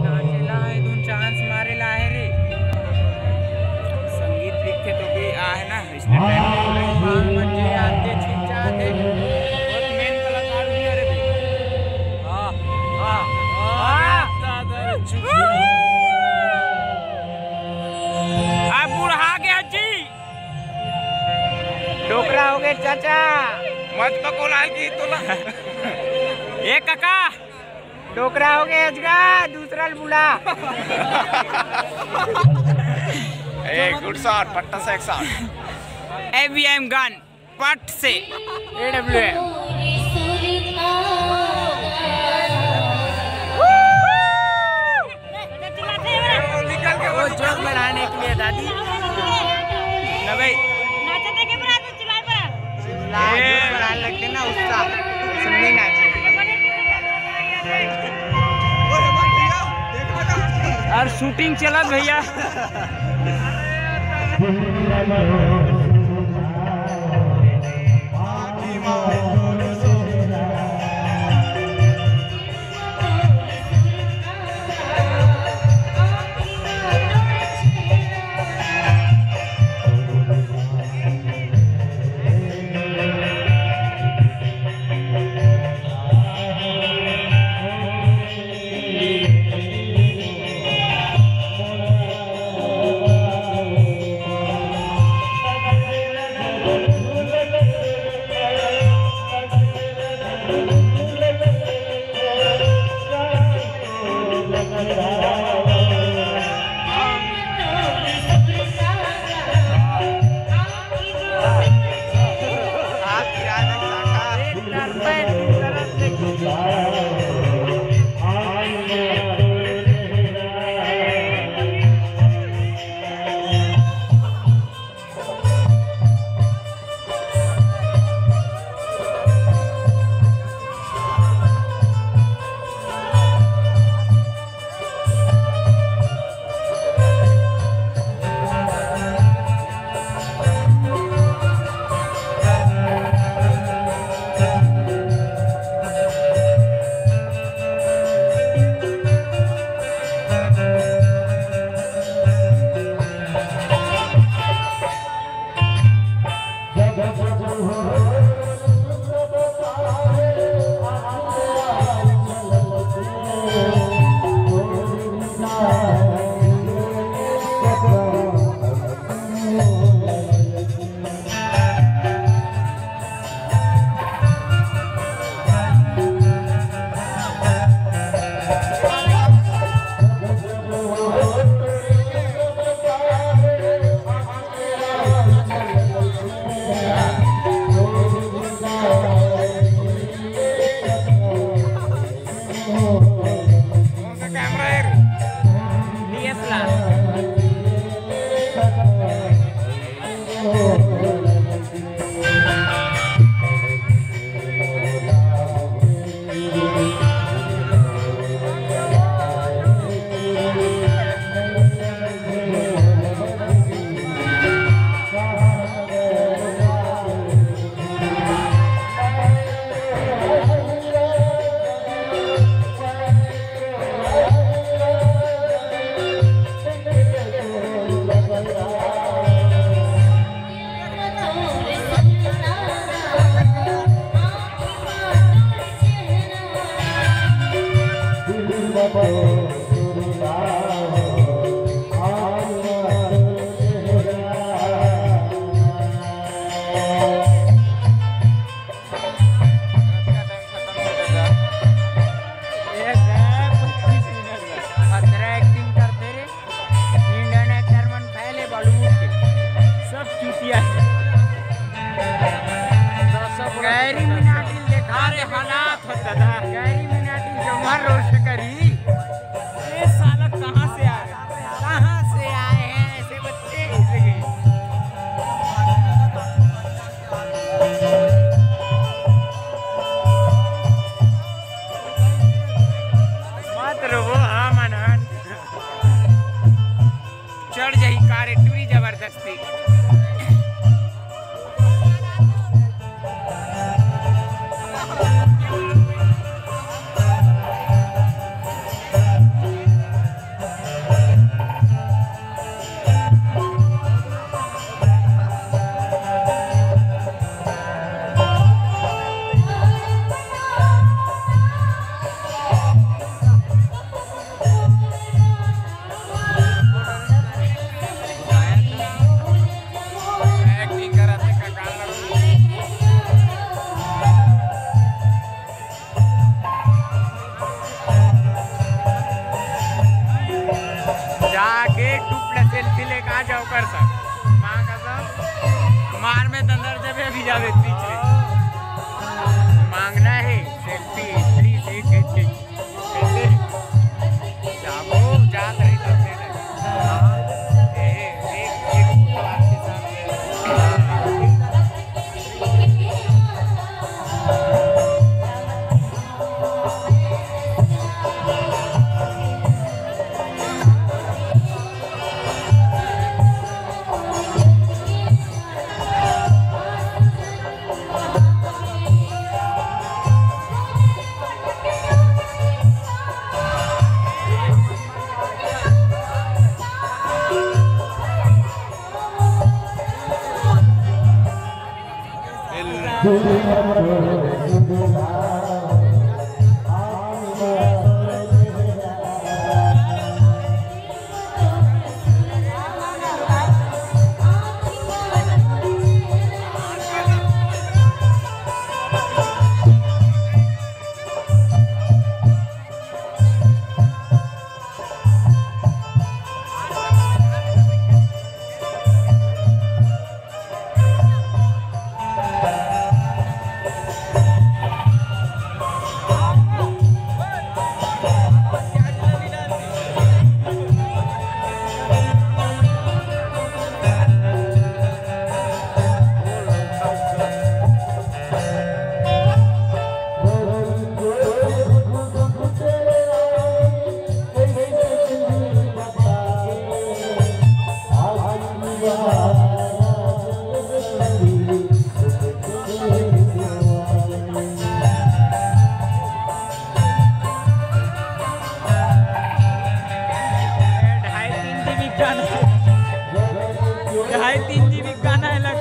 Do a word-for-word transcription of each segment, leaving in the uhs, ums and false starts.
नाचे ला हे, धुन चांस मारे ला हे रे। संगीत लिखथे तो भी आहे ना, इसने टाइम बाल मजे आते छिप जाते। बहुत मेन कलाकार भी है रे भाई। हाँ, हाँ, हाँ। अब बुढ़ा गया जी। डोकरा हो गए चाचा। मत पकोला की तोला। ए काका, डोकरा हो गए अजगा, दूसरा ल बुला। ए, गुड शॉट, पट्टा से एक शॉट। एवीएम गन, पट से। एडब्ल्यूएम। वो जोश बढ़ाने के लिए दादी। ना भाई। चिल्ला, जोर बढ़ाने लगते ना, उत्साह, सुनने ना चाहिए। और शूटिंग चलत भैया। कौन सा कैमरा है रे? डीएसएलआर। इंडियन एक्टर मन फैले बॉलीवुड के, सब चूतिया है। कैरी मिनाटी देखा रे, हालात हो दादा। कैरी मिनाटी जमर रोस्ट करी। ये साला कहाँ से आ गया? कहाँ से आए हैं ऐसे बच्चे? मत रोवो, हाँ मनहन। चढ़ जाही कार टूरी जबरदस्ती। मार में दंदर जबे भी जावे बीच में। मांगना है सेल्फी, प्लीज, एक, एक, एक। कैसे? जाबो, जात रही तो फिर। हाँ, ए, एक, एक फोटो आपके साथ। ढाई तीन जीबी गाना, ढाई तीन जीबी गाना है लग।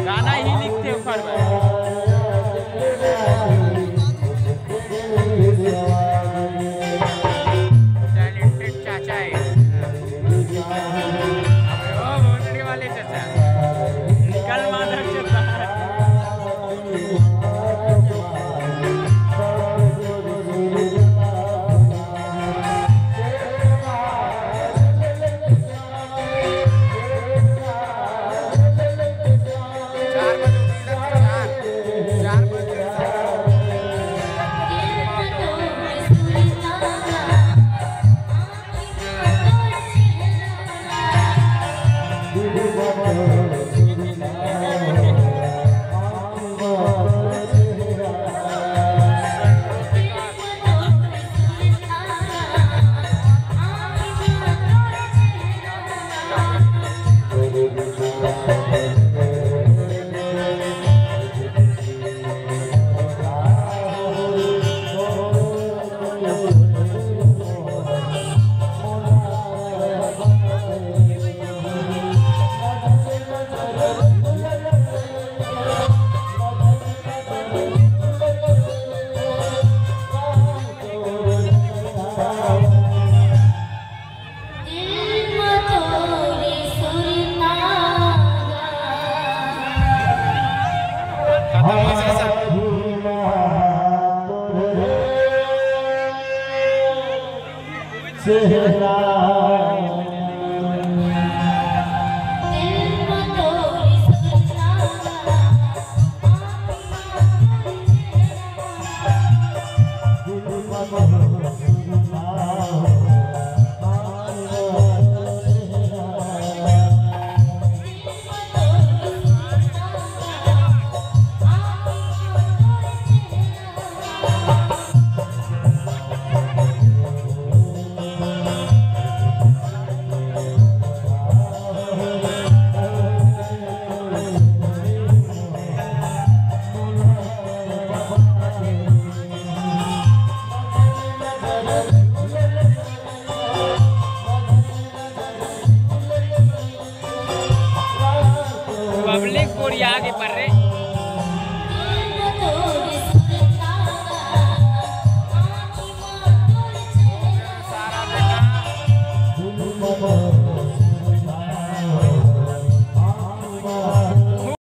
गाना ही लिखते ओकर बर। Talented चाचा है। ओ, भोसड़ी वाले चाचा। निकल माधर चाचा। पब्लिक बोरिया के पर रे।